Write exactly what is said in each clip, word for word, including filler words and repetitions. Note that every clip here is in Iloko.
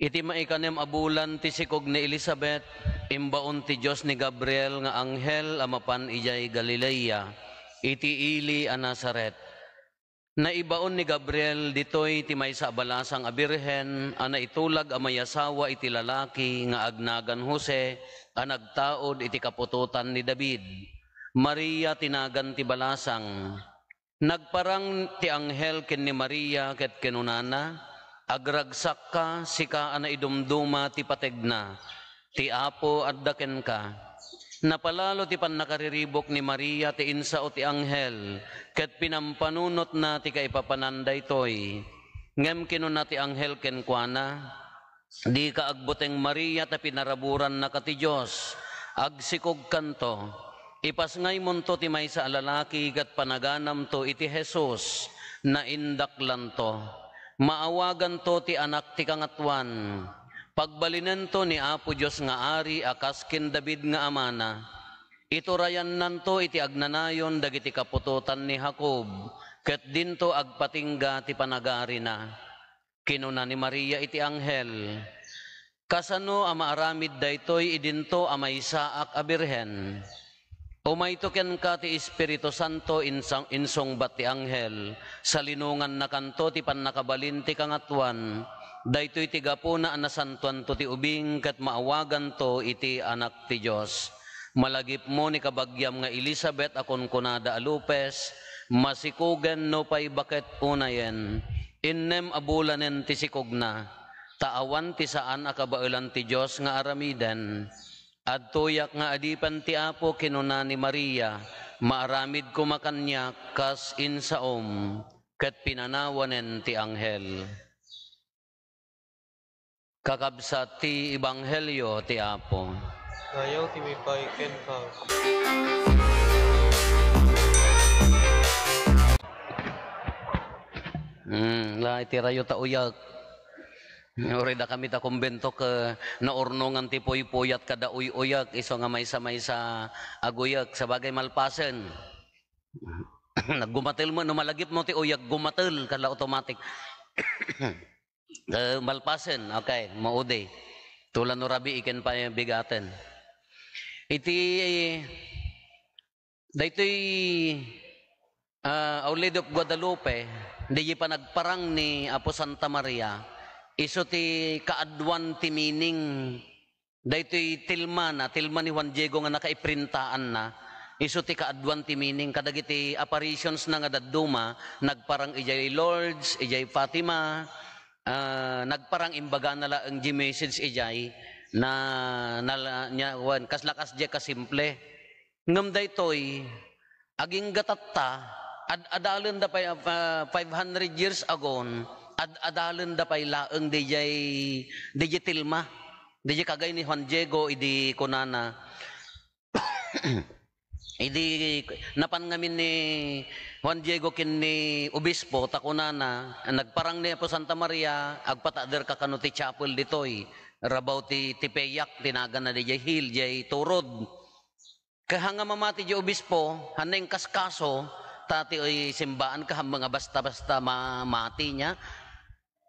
Iti maikanem a bulan ti sikog ni Elisabet, imbaon ti Dios ni Gabriel nga anghel a mapan idiay Galilea, iti ili a Nazaret. Naibaon ni Gabriel ditoy ti maysa a balasang a birhen a naitulag a mayasawa iti lalaki nga agnagan Jose a nagtaud iti kaputotan ni David. Maria ti nagan ti balasang. Nagparang ti anghel ken ni Maria ket kinunana, "Agragsakka, sika a naidumduma ti pategna. Ti Apo adda kenka." Napalalo ti pannakariribuk ni Maria ti insao ti anghel, ket pinampanunotna ti kaipapanan daytoy. Ngem kinuna ti anghel kenkuana, "Dika agbuteng, Maria, ta pinaraburannaka ti Dios. Agsikogkanto. Ipasngaymonto ti maysa a lalaki ket panaganamto iti Jesus. Naindaklanto. Maawaganto ti Anak ti Kangatuan. Pagbalinento ni Apo Dios nga Ari a kas ken David nga amana. Iturayannanto iti agnanayon dagiti kaputotan ni Jacob, ket dinto agpatingga ti panagarina." Kinuna ni Maria iti anghel, "Kasano a maaramid daytoy idinto a maysaak a birhen? Umayto kenka ti Espiritu Santo," insang-, insungbat ti anghel. "Salinongannakanto ti pannakabalin ti Kangatuan. Daytoy ti gapuna a nasantoanto ti ubing ket maawaganto iti Anak ti Dios. Malagipmo ni kabagiam nga Elisabet a kunkunada a lupes, masikugen nupay baket unayen. Innem a bulanen ti sikogna, ta awan ti saan a kabaelan ti Dios nga aramiden. Adtoyak nga adipen ti Apo," kinuna ni Maria, "maaramid koma kaniak kas insaom." Ket pinanawanen ti anghel. Kakabsat ti ebanghelio ti Apo. Nayaw ti mipay kenka. Hmm, la, itirayo ta uyak. Uray dakami ta kumbento ket naurnongan ti puypuyat kada uy-uyak, isu nga maysa-maysa a guyak, sabagay malpasen. Naggumatel mo, no malagipmo ti uyak, gumatel, kala automatic. Eh, malpasen, okay, maudi. Tula no rabii ken pay bigaten. Iti, daytoy, ah, Our Lady of Guadalupe, diay panagparang ni Apo Santa Maria, isu ti kaaduan ti meaning. Daytoy tilmana, tilma ni Juan Diego nga nakaiprintaanna, isu ti kaaduan ti meaning. Kadagiti apparitions na nga dadduma, nagparang idiay Lourdes, idiay Fatima, ah, nagparang imbagana laeng diay message idiay na, na, nia, wen, kasla kasdiay kasimple. Ngem daytoy, agingga tatta, ad-adalenda pay, ah, five hundred years ago, ad-adalenda pay laeng diay, diay tilma, diay kagay ni Juan Diego idi kunana, idi napan ngamin ni Juan Diego ken ni obispo, ta kunana, nagparang ni Apo Santa Maria, "Agpataderka kano ti chapel ditoy, rabaw ti, ti Tepeyac, ti naganna diay hill, diay turod." Ket haan nga mamati diay obispo, haan nga inkaskaso, ta ti simbaan ket haan nga basta-basta mamati nia.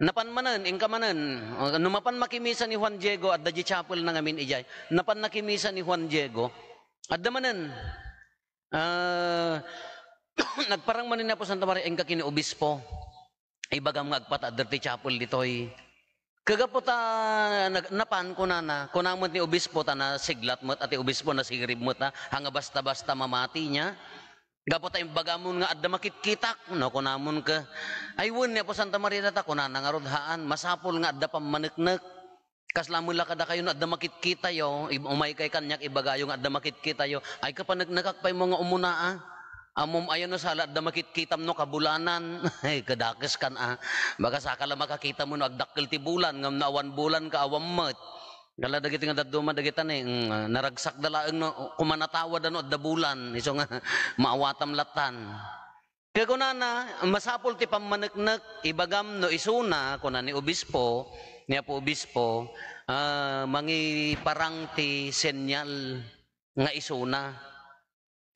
Napan manen, inka manen. No mapan makimisa ni Juan Diego, adda diay chapel na ngamin idiay. Napan nakimisa ni Juan Diego, adda manen. Ah, nagparang manen ni Apo Santa Maria, inka ken ni obispo. Ibagam nga agpatader ti chapel ditoy. Ket gapu ta nag-, napan kunana, kuna met ni obispo, ta nasiglat met a ti obispo, nasirib met a, haan nga basta-basta mamati nia. Gapu ta imbagam nga adda makitkitak, no, kuna met ket, "Ay wen, ni Apo Santa Maria dayta," kunana ngarud, "haan, masapul nga adda pammaneknek." Kasla met la kadakayo no adda makitkitayo, ib-, umaykay kaniak, ibagayo nga adda makitkitayo. Ay, kapaneknekak pay mo nga umuna, a. Ammom aya no sala adda makitkitam no kabulanan. Ay, kadakeskan, a. Baka saka la makakitam no agdakkel ti bulan, ngem no awan bulan ka, awan met. Kala dagiti nga dadduma dagita ni, mm, naragsakda laeng no, kumanatawa da no adda bulan, isu nga maawatam lattan. Ket kunana, "Masapul ti pammaneknek, ibagam no isuna," kuna ni obispo, ni Apo Obispo, ah, "mangiparang ti senyal nga isuna."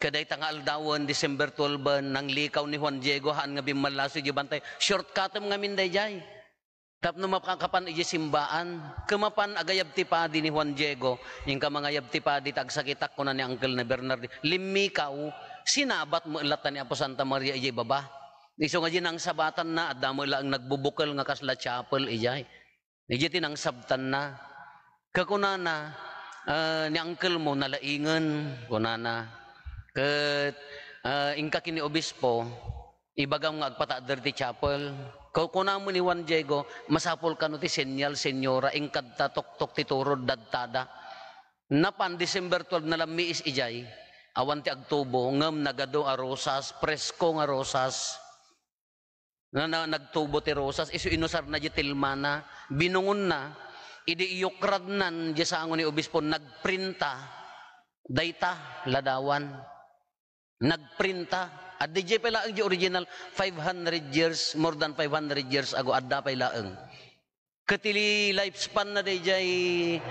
Ket dayta nga aldawen, December twelve, nanglikaw ni Juan Diego, haan nga bimmallaso idiay bantay. Shortcutem ngamin daydiay. Tapno mapakapan idiay simbaan, kemapan agayab ti padi ni Juan Diego, inka mangayab ti padi, ta agsakitak, kuna ni Uncle na Bernard, limmikaw, sinabat mo latta ni Apo Santa Maria idiay baba. Isu nga di nangsabatanna, adda mo laeng nagbubukel nga kasla chapel idiay. Idiay ti nangsabtanna. Kakunana, ah, ni Uncle mo, nalaingen, kunana. Ket, ah, inka ken ni Obispo, ibagam nga agpatader ti chapel. Ku-, kuna mo ni Juan Diego, masapul kano ti senyal, senyora, inkadta toktok ti turod, dadtada. Napan December twelve, nalammiis idiay. Awan ti agtubo, ngem nagadu a rosas, presko nga rosas. Na, na, nagtubo ti rosas, isu inusarna di tilmana, binungonna, idi iyukradnan di sango ni Obispo, nagprinta, dayta, ladawan. Nagprinta. Adda diay pay laeng di original, five hundred years, more than five hundred years ago, adda pay laeng. Ket ti lifespan na daydiay,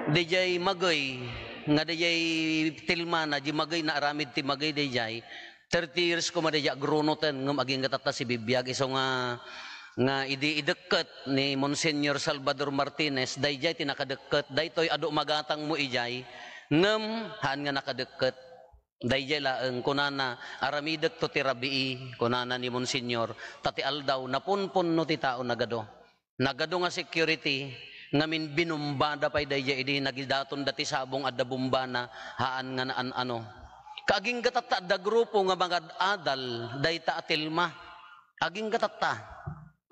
daydiay magey, nga daydiay tilmana, di magey, naaramid ti magey daydiay, thirty years koma daydiay agrunoten, ngem agingga tatta sibibiag. Isu nga, nga idi idekket ni Monsignor Salvador Martinez, daydiay ti nakadekket. Daytoy adu magatang mo idiay, ngem haan nga nakadekket. Daydiay laeng, kunana, "Aramidekto ti rabii," kunana ni Monsignor, "ta ti aldaw, napunpunno ti tao nagadu." Nagadu nga security, ngamin binumbada pay daydiay idi nagidatonda ti sabong adda bumbana, haan nga naan-ano. Kaagingga tatta adda grupo nga mangad-adal dayta a tilma. Agingga tatta.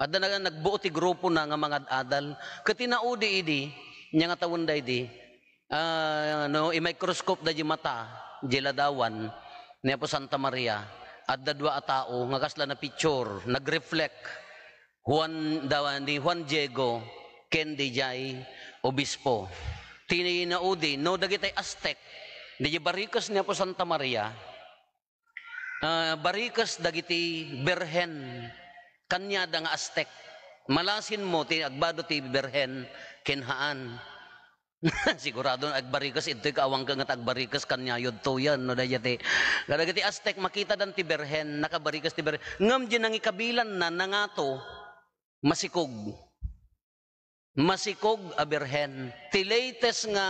Adda na, nagbuo ti grupona nga mangad-adal. Ket ti naudi idi, nia nga tawen daydi, ah, no, i-microscope da di mata, di ladawan, ni Apo Santa Maria, adda dua a tao nga kasla na picture, nag-reflect. Juan, da, ni Juan Diego, ken daydiay obispo. Ti naudi, no, dagiti Aztec, daydiay barikes ni Apo Santa Maria, ah, barikes dagiti birhen, kaniada nga Aztec. Malasin mo ti agbado ti birhen ken haan. Sigurado nga agbarikes, intoy ka awan ka nga agbarikes, kaniayod to yan, no, daydiay ti, kadagiti Aztec, makitadan ti birhen, nakabarikes ti birhen. Ngem di nangikabilanna, nangato, masikog. Masikog a birhen. Ti latest nga,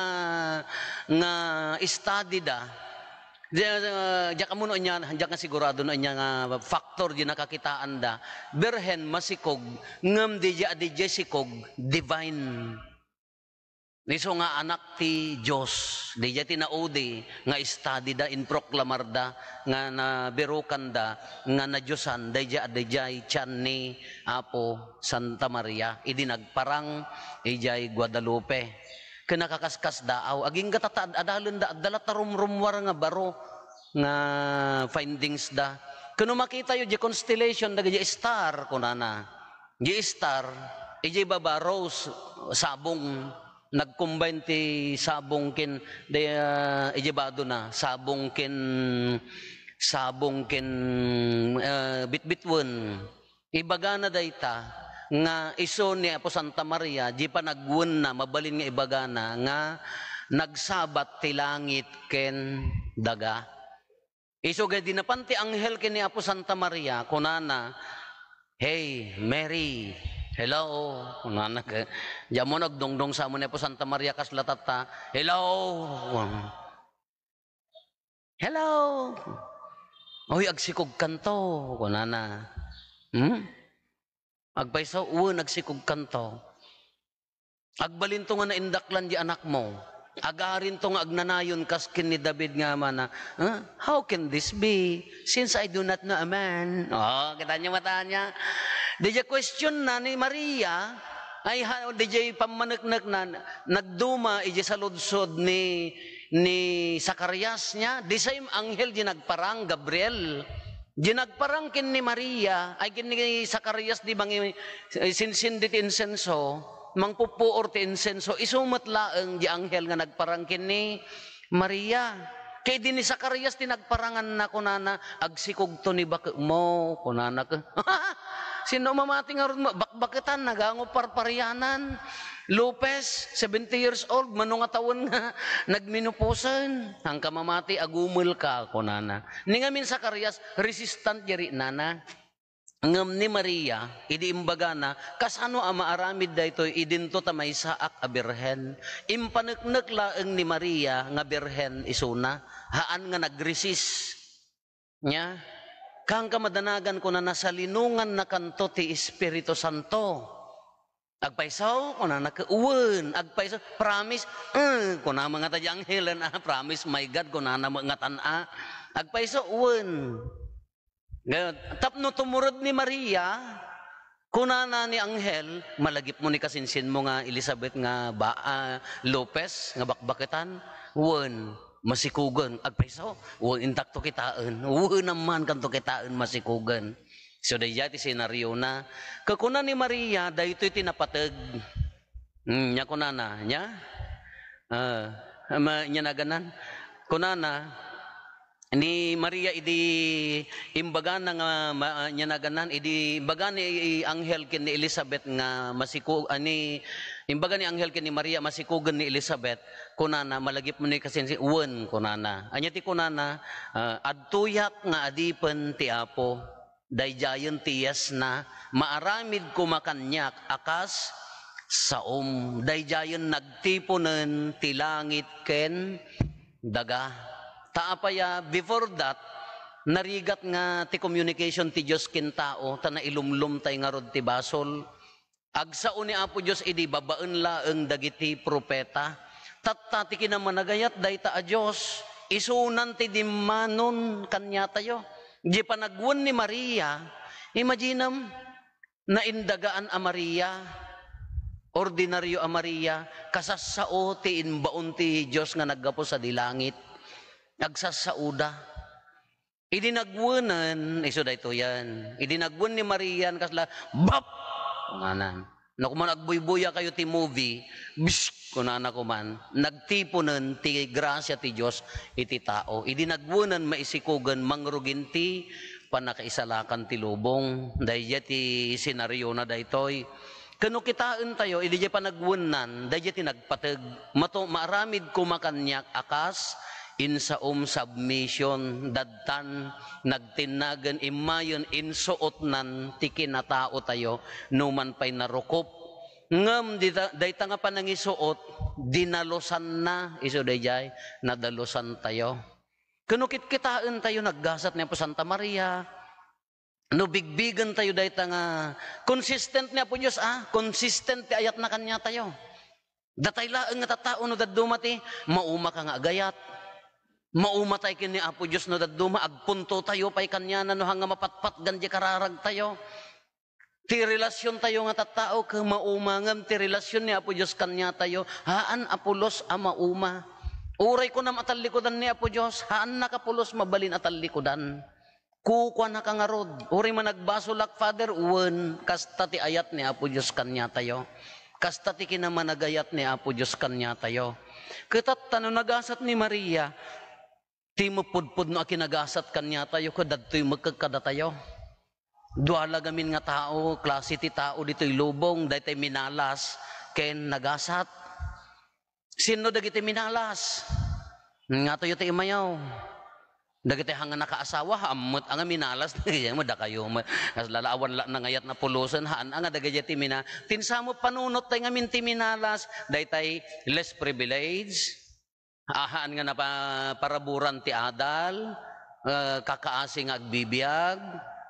nga study da, di, ah, diak ammo no ania, diak nga sigurado no ania nga factor di nakakitaanda. Birhen, masikog, ngem daydiay a daydiay sikog, divine. Isu nga anak ti Dios. Daydiay ti naudi nga study da, improklamar da, nga nabirokanda, nga nadiosan, daydiay a daydiay tian ni Apo Santa Maria, idi nagparang idiay Guadalupe. Ken nakakaskasdaaw, agingga tatta ad-adalenda, adda latta rumrummuar nga baro nga findings da. Ken no makitayo, di constellation, dagiti star, kunana. Di star, idiay baba, rose, sabong, nag-combine ti sabong ken, di, ah, idiay badona, sabong ken, sabong ken, ah, bitbitwen. Ibagana dayta nga isu ni Apo Santa Maria, di panagwenna, mabalin nga ibagana nga nagsabat ti langit ken daga. Isu gaydi napan ti anghel ken ni Apo Santa Maria, kunana, "Hey, Mary." "Hello," kunana, ke-, di ammo nagdungdung sa mo ni Apo Santa Maria kasla tatta, "Hello." "Hello." "Uy, agsikogkanto," kunana. Hmm? Agpayso, "Wen, agsikogkanto. Agbalinto nga naindaklan di anakmo. Agarinto nga agnanayon kas ken ni David nga amana." "Huh? How can this be? Since I do not know a man." Oh, kita niyo mata niya. Didiay question na ni Maria, ay ha, didiay pammaneknek na, nagduma idiay saludsod ni, ni Zacarias niya, the same anghel di nagparang, Gabriel. Di nagparang ken ni Maria, ay ken ni Zacarias di mangi-, sinsindi ti insenso, mangpuppuor ti insenso, isu met laeng di anghel nga nagparang ken ni Maria. Ket idi ni Zacarias ti nagparanganna, kunana, "Agsikogto ni baketmo," kunana. Sino mamati ngarud mo? Bakbaketan, nagango parparianan. Lopez, seventy years old, mano nga tawen nga nagmenoposen. Saan ka mamati, agumelka, kunana. Ni ngamin Zacarias, resistant di rinana. Ngem ni Maria, idi imbagana, "Kasano a maaramid daytoy idinto ta maysaak a birhen?" Impaneknek laeng ni Maria nga birhen isuna, haan nga nag-resist. Nia, "Kaanka madanagan," kunana, "salinongannakanto ti Espiritu Santo." "Agpayso?" kunana, "Wen." "Agpayso? Promise?" "Eh," kunana nga ta di anghelen, ah, "Promise, my God," kunana met ngatan, ah. "Agpayso?" "Wen." Ngayon, tapno tumurod ni Maria, kunana ni anghel, "Malagipmo ni kasinsinmo nga Elizabeth nga ba-, ah, Lopez nga bakbaketan?" "Wen, masikugen." "Agpayso?" "Wen, intakto kitaen." "Wen, amman kanto kitaen, masikugen." So, daydiay ti senariona. Kakuna ni Maria, "Daytoy ti napateg." Hmm, nia kunana, nia? Ah, ma-, nia naganan? Kunana, ni Maria idi imbagana nga ma-, nia naganan, idi imbaga ni anghel ken ni Elizabeth nga masiku-, ani, imbaga ni anghel ken ni Maria, masikugen ni Elizabeth, kunana, "Malagipmo ni kasinsi-," "Wen," kunana. Ania ti kunana? Ah, "Adtoyak nga adipen ti Apo." Daydiayen ti yesna, maaramid koma kaniak a kas saom. Daydiayen nagtiponen ti langit ken daga. Ta apay a, before that, narigat nga ti communication ti Dios ken tao, ta nailumlom tay ngarud ti basol. Agsao ni Apo Dios idi babaen laeng dagiti profeta. Tatta ti kinamanagayat dayta a Dios, isunan ti dimmanon kaniatayo. Di panagwen ni Maria, imaginem, naindagaan a Maria, ordinario a Maria, kasassao ti imbaon ti Dios nga naggapu sadi langit. Agsassaoda. Idi nagwenen, isu daytoyen. Idi nagwen ni Maria, kasla, "Bap!" kunana. No, kuman agbuybuya kayo ti movie, "Bsh!" kunana kuman. Nagtiponen ti grasia ti Dios iti tao. Idi nagwenen, maisikogen mangrugin ti pannakaisalakan ti lubong. Daydiay ti senariona daytoy. Ken no kitaentayo, idi diay panagwennan, daydiay ti nagpateg, mato-, maaramid koma kaniak a kas, insaom, submission, dadtan, nagtinnagen, immayen, insuotnan ti kinataotayo, numan pay narukop. Ngem dita-, dayta nga panangisuot, dinalusanna, isu daydiay, nadalusantayo. Ken no kitkitaentayo, naggasat ni Apo Santa Maria, No bigbigentayo dayta nga consistent ni Apo Dios, ah, consistent ti ayatna kaniatayo. Datay laeng nga tattao no dadduma ti maumaka nga agayat. Maumatay ken ni Apo Dios no dadduma, agpuntotayo pay kaniana no hanga mapatpatgan diay kararagtayo. Ti relasiontayo nga tattao ket mauma, ngem ti relasion ni Apo Dios kaniatayo, haan a pulos a mauma. Uray kunam a tallikudan ni Apo Dios, haannak a pulos mabalin a tallikudan. Kukuanaka ngarud, uray managbasolak, Father, wen, kasta ti ayat ni Apo Dios kaniatayo. Kasta ti kinamanagayat ni Apo Dios kaniatayo. Ket tatta no nagasat ni Maria, ti mapudpudno a kinagasat kaniatayo, ket dadtoy met kadatayo. Dua la gamin nga tao, klase ti tao ditoy lubong, daytay minalas ken nagasat. Sinno dagiti minalas? Ngatoyo ti imayaw. Dagiti hanga nakaasawa, haan met a nga minalas, dagiti met dakayo met. Kasla la awan la nangayat na pulosen, haan a nga dagiti mina-, ti insamet panunot tay ngamin ti minalas, daytay less privilege, haan nga napa-, paraburan ti adal, eh, kakaasi nga agbibiag,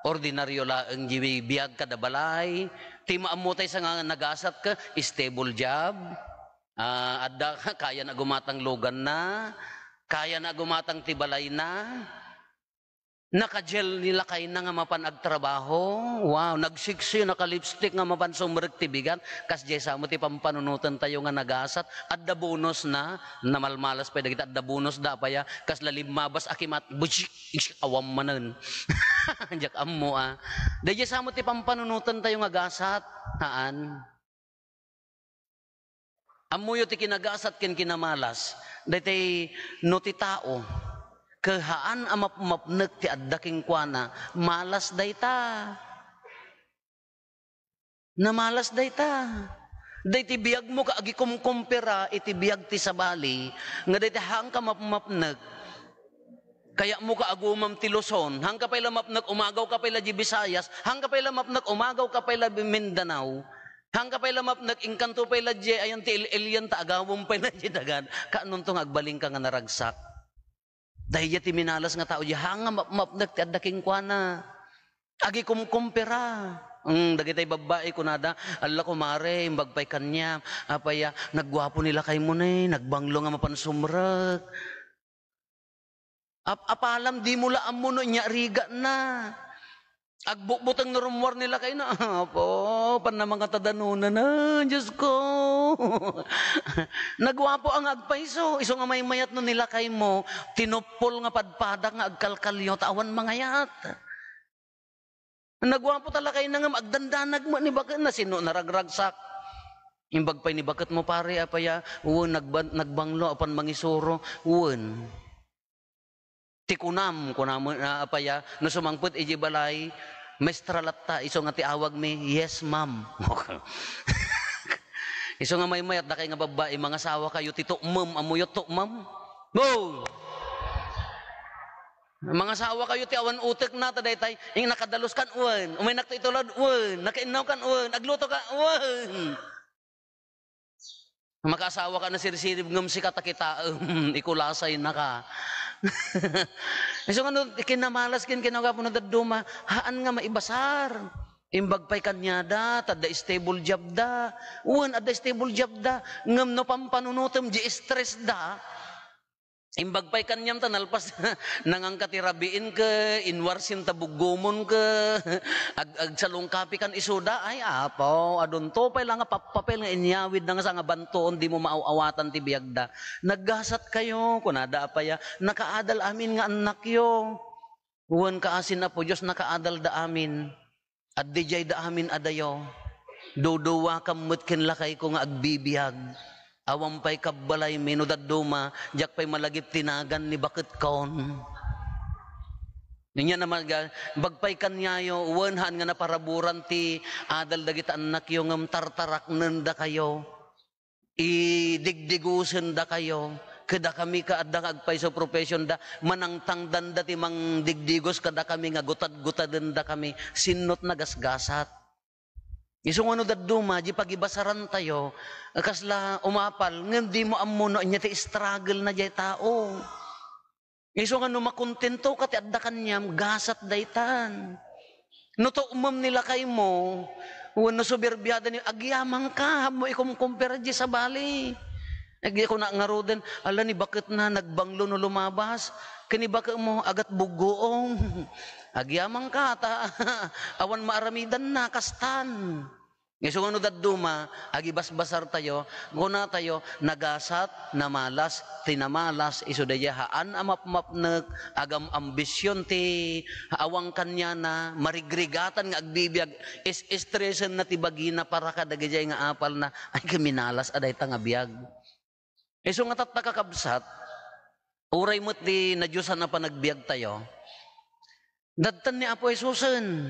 ordinaryo laeng di biag kada balay, ti maammo tay sa nga nagasat ket stable job, Ah, adda, kayana a gumatang luganna, kayana a gumatang ti balayna. Naka-gel ni lakayna nga mapan agtrabaho. Wow, nagsiksi, naka-lipstick nga mapan sumrek ti bigat. Kasdiay sa met ti pampanunotentayo nga nagasat. Adda bonusna, namalmalas pay dagiti adda bonusda, apay a, kasla limmabas a kimat, butsik, awan manen. Diak ammo, ah. Daydiay sa met ti pampanunotentayo nga gasat. Haan. Ammoyo ti kinagasat ken kinamalas. Daytay no ti tao, ket haan a mapmapnek ti adda kenkuana, malas dayta. Namalas dayta. Daytay biagmo ket agikumkumpara iti biag ti sabali, nga daytay haanka mapmapnek. Kayatmo ka agumam ti Luzon, haanka pay la mapnek umagaw ka pay la di Visayas, haanka pay la mapnek umagaw ka pay la Mindanao, haanka pay la mapnek inkanto pay la di ayan ti il-ilian ta agawem pay la di dagan. Kaanonto nga agbalinka nga naragsak? Daydiay ti minalas nga tao, di haan nga mapmapnek ti adda kenkuana. Agikumkumpira. Mm, dagitay babbai kunada, "Alla, kumare, imbag pay kaniam. Apay a, nagguapo ni lakaymo ne, nagbanglo nga mapan sumrek." Ap-, apalam, dimo la ammo no inya rigatna. Agbutbuteng no rummuar ni lakayna. Apo, pannamangatadanonana, Diyos ko. Nagguapo a nga agpayso, isu nga maymayat no ni lakaymo, tinuppol nga padpadak nga agkalkalio ta awan mangayat. Nagguapo ta lakayna ngem agdandanag met ni baketna, sino naragragsak? Imbag pay ni baketmo, pare, apay a, wen, nagban-, nagbanglo apan mangisuro, wen. Ti kunam, kunam, ah, apay a, no sumangpet idiay balay, maestra latta, isu nga ti awagmi, "Yes, ma'am." Isu nga maymayat, dakay nga babbai, mangasawa kayo ti tukmem, ammoyo tukmem? Go! Mangasawa kayo ti awan utekna, ta daytay, ing nakadalus kan, wen. Umaynak ti itulod, wen. Nakainnaw kan, wen. Agluto ka, wen. Makaasawa ka na sirsirib ngem sika ta kitaem, ikulasay na ka. Isu nga no, kinamalas ken kinagapo no dadduma, haan nga maibasar. Imbag pay kaniada, ta adda stable job da. Wen, adda stable job da. Ngem no pampanunotem di stress da, imbag pay kaniam ta nalpas, nangangka ti rabiin ke, inwarsim ta buggomon ke, ag-, agsalungkapi kan isuda, ay, apo, adunto pay la nga pappapel nga inyawid na nga sa nga bantoon, dimo maaw-awatan ti biagda. Naggasat kayo, kunada apay a, nakaadal amin nga annakyo. Wen, kaasin Apo Dios, nakaadal da amin. Addi jay da amin a dayo. Duduwakam met ken lakayko nga agbibiag. Awan pay kabbalaymi no dadduma, diak pay malagip ti nagan ni baketkon. Inya namaga-, bagpay kaniayo, wen haan nga naparaburan ti adal dagiti annakyo, ngem tartaraknendakayo. Idigdigusendakayo. Kadakami ket adda nga agpayso professionda, manangtangdanda ti mangdigdigos kadakami nga gutad-gutadendakami. Sinno ti nagasgasat? Isu nga no dadduma, di pagibasarantayo, kasla umapal, ngem dimo ammo no ania ti struggle na jay tao. Isu nga no makontento ka ti adda kaniam, gasat daytan. No tukmem ni lakaymo, wenno soberbiada ni, agyamanka, haanmo ikumkumpara di sabali. Ag-, kuna ngaruden, "Ala ni baketna, nagbanglo no lumabas." Ken ni baketmo, "Agat buggoong." Agyamanka, ta awan maaramidanna, kastan. Isu nga no dadduma, agibasbasartayo, kunatayo, nagasat, namalas, ti namalas, isu daydiay haan a mapmapnek, agam-ambision ti awan kaniana, marigrigatan nga agbibiag, is-, istresenna ti bagina para kadagijay nga apalna, ay, kuminalas a dayta nga biag. Isu nga tatta, kakabsat, uray met ti nadiosan a panagbiagtayo, dadtan ni Apo Jesusen.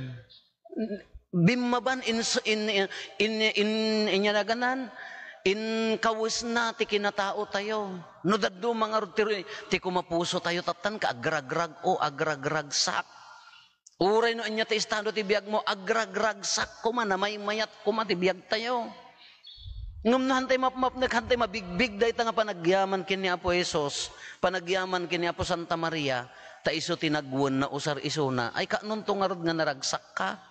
Bimmaban in, in, in, in, in, inyaganan, inkawesna ti kinataotayo. No dadduma ngarud ti, ti kumapusotayo, tattan ka agragrag o agragragsak. Uray no ania ti estado ti biagmo, agragragsak koma, namaymayat koma ti biagtayo. Ngem no hantay mapmapnek, hantay mabigbig dayta nga panagyaman ken ni Apo Jesus, panagyaman ken ni Apo Santa Maria, ta isu ti nagwen nausar isuna, ay kaanonto ngarud nga naragsakka?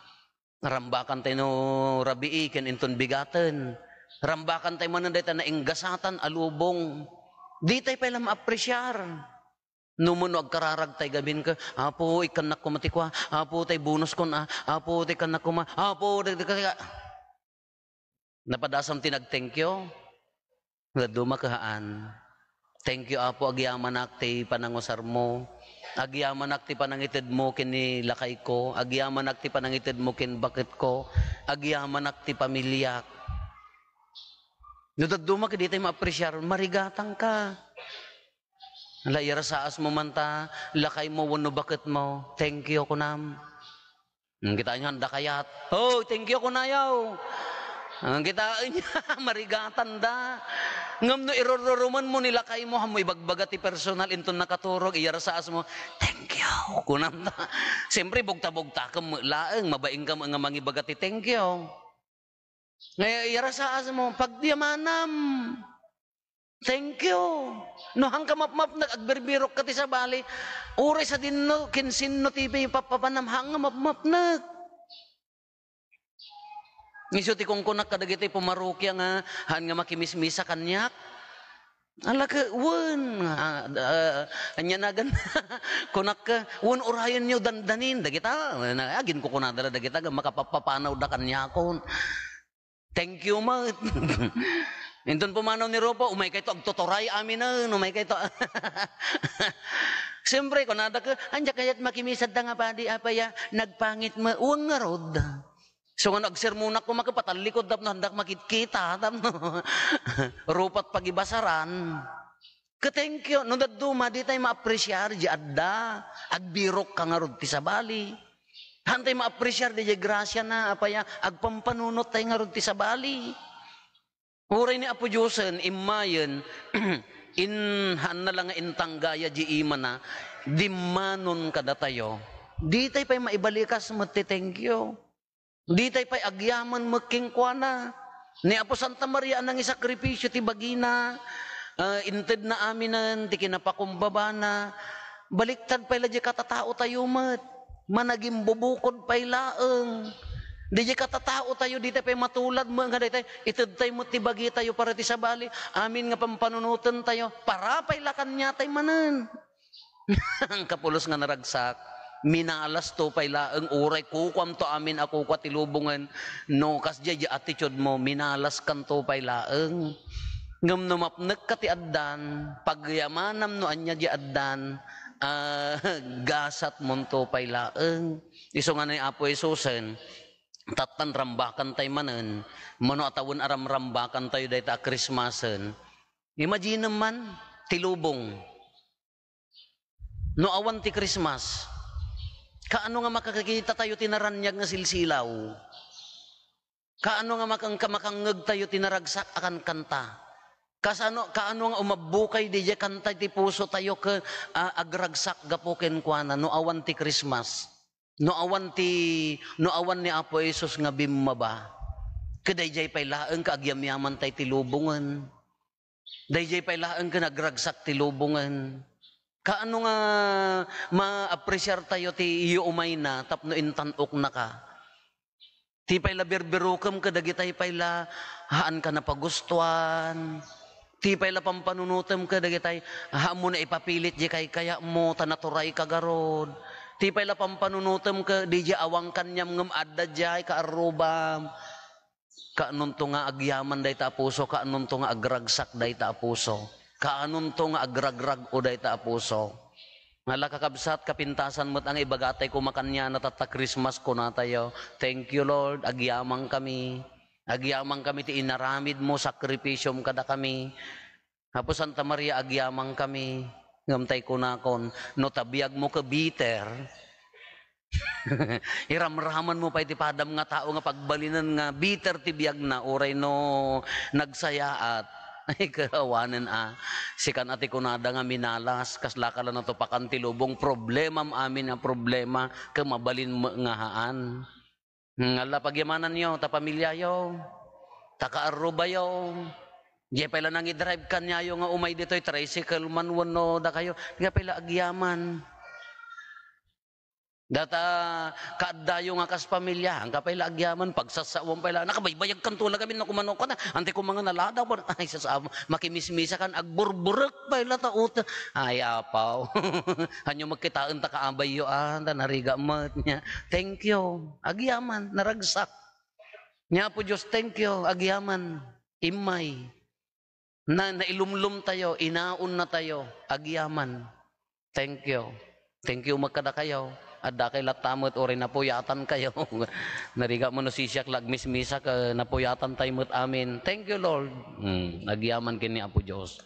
Rambakantay no rabii ken inton bigaten. Rambakantay manen dayta nainggasatan a lubong. Ditay pay la maapresiar. No mano agkararagtay gamin ket, "Apo, ikkannak koma ti kua. Apo, tay bonuskon, a. Apo, tay ikkannak koma. Apo, tay, tay, tay." Napadasam ti nag-thank you? Dadduma ket haan. "Thank you, Apo, agyamanak ti panangusarmo. Agyamanak ti panangitedmo ken ni lakayko. Agyamanak ti panangitedmo ken baketko. Agyamanak ti pamiliak." No dadduma ket ditay maapresiar, marigatangka. La, irasaasmo man ta, lakaymo wenno baketmo, "Thank you," kunam. Hmm, kitaenyo, haan da kayat. "Oh, thank you," kunayo. Ah, kitaen niya, marigatanda. Ngem no irururumenmo ni lakaymo, hammo ibagbaga ti personal, inton nakaturog, iyarsaasmo, "Thank you," kunanta. Siyempre, bugta-bugtakem met laeng, mabaingka met nga mangibaga ti thank you. Nga iyarsaasmo, "Pagyamanam. Thank you." No, haanka mapmapnek, agbirbirokka ti sabali. Uray sadinno, kinsinno ti pappapanam, haan nga mapmapnek. Isu ti kunkunak kadagiti pumarokia nga, "Haan nga makimismisa kaniak?" Ala ket, "Wen, ah, ah, ania nagan?" Kunak ket, "Wen, urayenyo dandanin." Dagita, na-, aginkukunada la dagita, nga makapappapanawda kaniakon. Thank you met. Inton pumanaw ni Rufo, "Umaykayto agtuturay aminen, umaykayto." Siyempre, kunada ket, "Ania kayat makimisad ta nga padi, apay a, nagpangit met." Wen ngarud. So, nga no agsermonak koma ket patallikod tapno haandak makitkita, tapno rupat pagibasaran. Ket thank you, no dadduma, ditay ma-appreciar di adda. Agbirokka ngarud ti sabali. Haantay ma-appreciar di grasiana, apay a, agpampanunottay ngarud ti sabali. Uray ni Apo Diosen, immayen, in-, haanna la nga intanggaya di imana, dimmanon kadatayo. Ditay pay maibalikas met ti thank you. Ditay pay agyaman met kenkuana. Ni Apo Santa Maria a nangisakripisio ti bagina, ah, intedna aminen ti kinapakumbabana. Baliktad pay la di katataotayo met. Managimbubukod pay laeng. Di di katataotayo, ditay pay matulad met nga daytay, itedtay met ti bagitayo para ti sabali. Amin nga pampanunotentayo, para pay la kaniatay manen. Kapulos nga naragsak, minalasto pay laeng, uray kukuamto amin a kukua ti lubongen, no kasdiay di attitude mo, minalaskanto pay laeng. Ngem no mapnekka ti addan, pagyamanam no ania di addan, ah, gasatmonto pay laeng. Isu nga ni Apo Jesusen, tattan rambakantay manen, mano a tawen a ramrambakantayo dayta a Christmasen. Imaginem man, ti lubong. No awan ti Christmas, kaano nga makakitatayo ti naraniag nga silsilaw? Kaano nga makang-, makangngegtayo ti naragsak a kankanta? Kasano, kaano nga umabbukay didiay kanta ti pusotayo ket, ah, agragsak gapu kenkuana no awan ti Christmas? No awan ti, no awan ni Apo Jesus nga bimmaba? Ket daydiay pay laeng ket agyamyamantay ti lubongen. Daydiay pay laeng ket nagragsak ti lubongen. Kaano nga maapresiartayo ti iyo umayna tapno intan-oknaka? Ti pay la birbirokem ket dagitay pay la haanka napagustuan. Ti pay la pampanunotem ket dagitay haanmo naipapilit di kaykayatmo ta naturayka garud. Ti pay la pampanunotem ket didiay awan kaniam ngem adda diay kaarrubam. Kaanonto nga agyaman dayta a puso, kaanonto nga agragsak dayta a puso, kaanonto nga agragrag-o dayta a puso. Nga la, kakabsat, kapintasan met a nga ibagatay koma kaniana tatta Christmas, kunatayo, "Thank you, Lord, agyamankami. Agyamankami ti inaramidmo, sakripisiom kadakami. Apo Santa Maria, agyamankami." Ngem tay kunakon, no ta biagmo ket bitter, iramramanmo pay ti padam nga tao nga pagbalinen nga bitter ti biagna, uray no nagsayaat. Ay, kaawanen a. Sikan a ti kunada nga minalas, kasla ka la natupakan ti lubong, problemam amin a problema, ket mabalin met nga haan. Hmm, ala, pagyamananyo ta pamiliayo, ta kaarrubayo. Diay pay la nangidrive kaniayo nga umay ditoy, tricycle man wenno dakayo, nga pay la agyaman. Data kaaddayo nga kas pamilya, haanka pay la agyaman, pagsassawan pay la, nakabaybayagkanto la gamin no kumano ka na, anti ko mga naladaw, ay, sasama, makimismisakan, agburburek pay la ta uta. Ay, apaw. Hanyo magkitaen ta kaabayyo, ah, ta nariga met niya. Thank you. Agyaman, naragsak. Nia, Apo Dios, thank you. Agyaman. Immay. Na, nailumlom tayo, inaon na tayo. Agyaman. Thank you. Thank you met kadakayo. Addakay latta met uray napuyatan kayo. Nariga mo no sisiak la agmismisak, eh, napuyatan tayo met amin. Thank you, Lord. Hmm, agyaman ken ni Apo Dios.